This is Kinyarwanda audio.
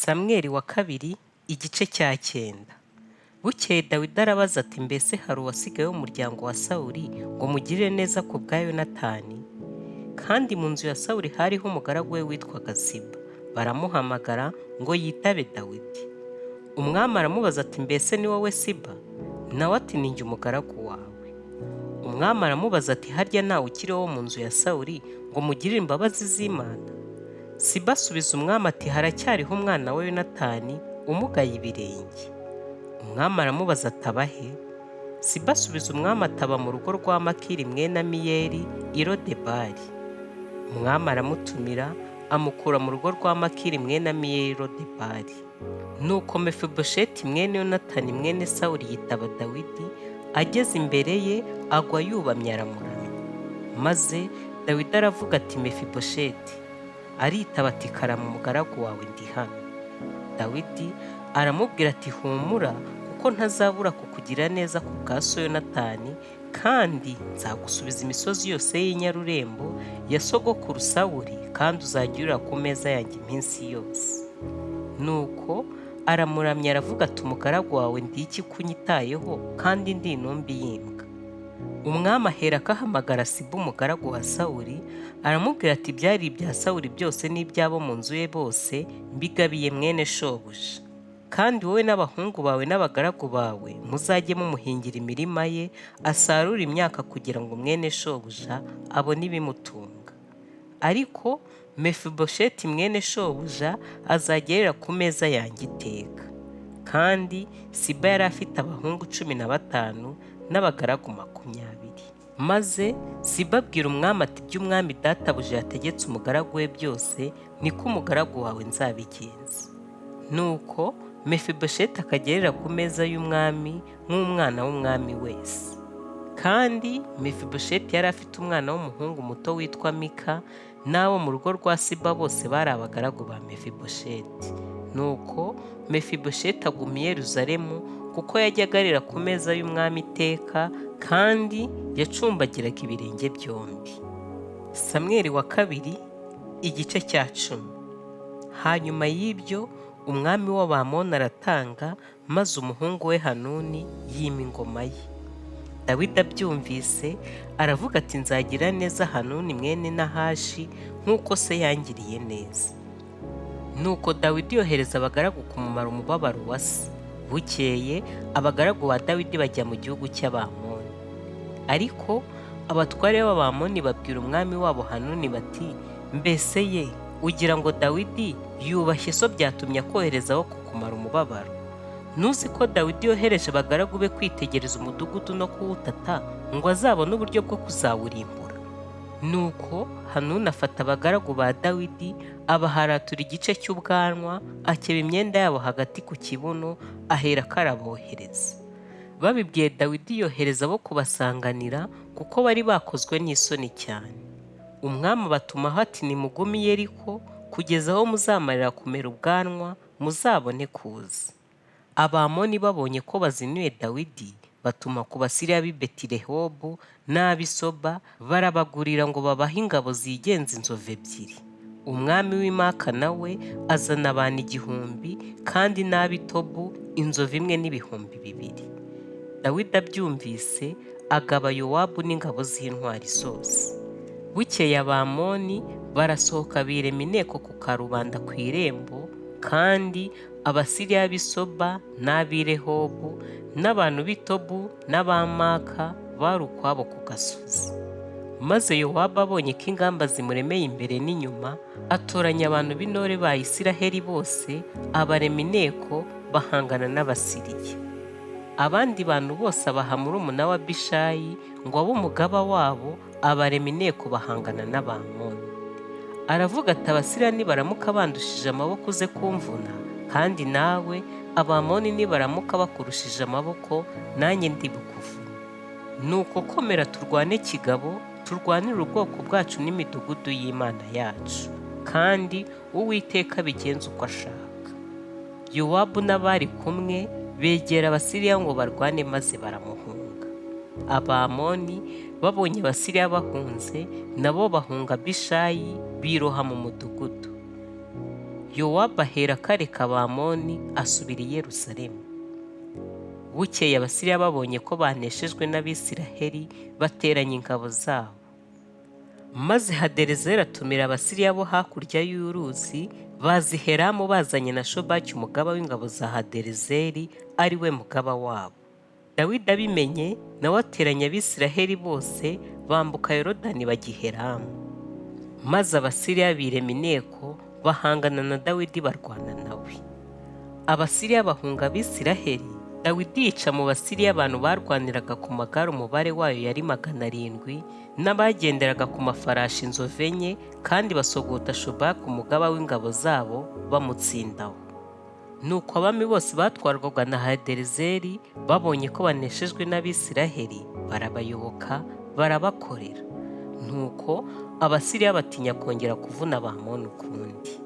Samweli wa kabiri igice cya cyenda. Bukeye Dawidi arabaza ati: "Mbese hari uwasigaye w'umuryango wa Sawuli ngo mugirire neza ku bwa Yonatani?" Kandi mu nzu ya Sawuli hariho umugaragu we witwaga Siba. Baramuhamagara ngo yitabe Dawidi. Umwami aramubaza ati: "Mbese ni wowe Siba?" Nawe ati: "Ni njye umugaragu wawe." Umwami aramubaza ati: "Harya ntawe ukiriho wo mu nzu ya Sawuli ngo mugirire imbabazi z'Imana?" Siba asubiza umwami ati: "Haracyariho umwana we Yonatani umugaye ibirenge." Umwami aramubaza ati: "Aba he?" Siba asubiza umwami ati: "Aba mu rugo rwa Makiri mwene Amiyeli i Lodebari." Umwami aramutumira, amukura mu rugo rwa Makiri mwene Amiyeli i Lodebari. Nuko Mefibosheti mwene Yonatani mwene Sawuli yitaba Dawidi, ageze imbere ye agwa yubamye aramuramya. Maze Dawidi aravuga ati: "Mefibosheti!" Aritaba ati: "Karame, umugaragu wawe ndi hano." Dawidi aramubwira ati: "Humura, kuko ntazabura kukugira neza ku bwa so Yonatani, kandi nzagusubiza imisozi yose y'inyarurembo ya sogokuru Sawuli, kandi uzajya urira ku meza yanjye iminsi yose." Nuko aramuramya aravuga ati: "Umugaragu wawe ndi iki kunyitayeho kandi ndi intumbi y'imbwa?" Umwami aherako ahamagara Siba umugaragu wa Sawuli, aramubwira ati: "Ibyari ibya Sawuli byose n'iby'abo mu nzu ye bose mbigabiye mwene shobuja. Kandi wowe n'abahungu bawe n'abagaragu bawe muzajye mumuhingira imirima ye, asarure imyaka kugira ngo mwene shobuja abone ibimutunga. Ariko Mefibosheti mwene shobuja azajya arira ku meza yanjye iteka." Kandi Siba yari afite abahungu 15 n'abagaragu 20. Maze Siba abwira umwami ati: "Ibyo umwami databuja yategetse umugaragu we byose, niko umugaragu wawe nzabigenza." Nuko Mefibosheti akajya arira ku meza y'umwami nk'umwana w'umwami wese. Kandi Mefibosheti yari afite umwana w'umuhungu muto witwa Mika, n'abo mu rugo rwa Siba bose bari abagaragu ba Mefibosheti. Nuko Mefibosheti aguma i Yerusalemu, kuko yajyaga arira ku meza y'umwami iteka, kandi yacumbagiraga ibirenge byombi. Samweli wa kabiri igice cya 10. Hanyuma y'ibyo umwami w'Abamoni aratanga, maze umuhungu we Hanuni yima ingoma ye. Dawidi abyumvise aravuga ati: "Nzagira neza Hanuni mwene Nahashi nk'uko se yangiriye neza." Nuko Dawidi yohereza abagaragu kumumara umubabaro wa se. Bukeye abagaragu ba Dawidi bajya mu gihugu cy'Abamoni. Ariko abatware b'Abamoni babwira umwami wabo Hanuni bati: "Mbese ye, ugira ngo Dawidi yubashye so byatumye akoherezaho kukumara umubabaro? Ntuzi ko Dawidi yohereje abagaragu be kwitegereza umudugudu no kuwutata ngo azabone uburyo bwo kuzawurimbura?" Nuko Hanuni afata abagaragu ba Dawidi, abaharatura igice cy'ubwanwa, akeba imyenda yabo hagati ku kibuno, aherako arabohereza. Babibwiye Dawidi, yohereza abo kubasanganira, kuko bari bakozwe n'isoni cyane. Umwami abatumaho ati: "Nimugume i Yeriko kugeza aho muzamarira kumera ubwanwa, muzabone kuza." Abamoni babonye ko bazinuye Dawidi, batuma ku Basiriya b'i Betirehobu n'ab'i Soba, barabagurira ngo babahe ingabo zigenza inzovu ebyiri. Umwami w'i Maka nawe azana abantu 1000, kandi n'ab'i Tobu inzovu imwe n'2000. Dawidi abyumvise agaba Yowabu n'ingabo z'intwari zose. Bukeye Abamoni barasohoka birema inteko ku karubanda ku irembo, kandi Abasiriya b'i Soba n'ab'i Rehobu n'abantu b'i Tobu n'ab'Amaka bari ukwabo ku gasozi. Maze Yowabu abonye ko ingamba zimuremeye imbere n'inyuma, atoranya abantu b'intore ba Isiraheli bose, abarema inteko, bahangana n'Abasiriya. Abandi bantu bose abaha murumuna wa Abishayi ngo abe umugaba wabo, abarema inteko bahangana n'Abamoni. Aravuga ati: "Abasiriya nibaramuka bandushije amaboko uze kumvuna, kandi nawe Abamoni nibaramuka bakurushije amaboko nanjye ndi bukuvune. Nuko komera turwane kigabo, turwanire ubwoko bwacu n'imidugudu y'Imana yacu, kandi Uwiteka abigenze uko ashaka." Yowabu n'abari kumwe begera Abasiriya ngo barwane, maze baramuhunga. Abamoni babonye Abasiriya bahunze, nabo bahunga Abishayi biroha mu mudugudu. Yowabu aherako areka Abamoni asubira i Yerusalemu. Bukeye Abasiriya babonye ko baneshejwe n'Abisiraheli, bateranya ingabo zabo. Maze Haderezeri atumira Abasiriya bo hakurya y'uruzi, baza i Helamu bazanye na Shobaki umugaba w'ingabo za Haderezeri, ari we mugaba wabo. Dawidi abimenye, nawe ateranya Abisiraheli bose, bambuka Yorodani bajya i Helamu. Maze Abasiriya birema inteko, bahangana na Dawidi barwana nawe. Abasiriya bahunga Abisiraheli, Dawidi yica mu Basiriya abantu barwaniraga ku magare umubare wayo yari 700, n'abagenderaga ku mafarashi inzovu enye, kandi basogota Shobaki umugaba w'ingabo zabo bamutsindaho. Nuko abami bose batwarwaga na Haderezeri babonye ko baneshejwe n'Abisiraheli, barabayoboka, barabakorera. Nuko Abasiriya batinya kongera kuvuna Abamoni ukundi.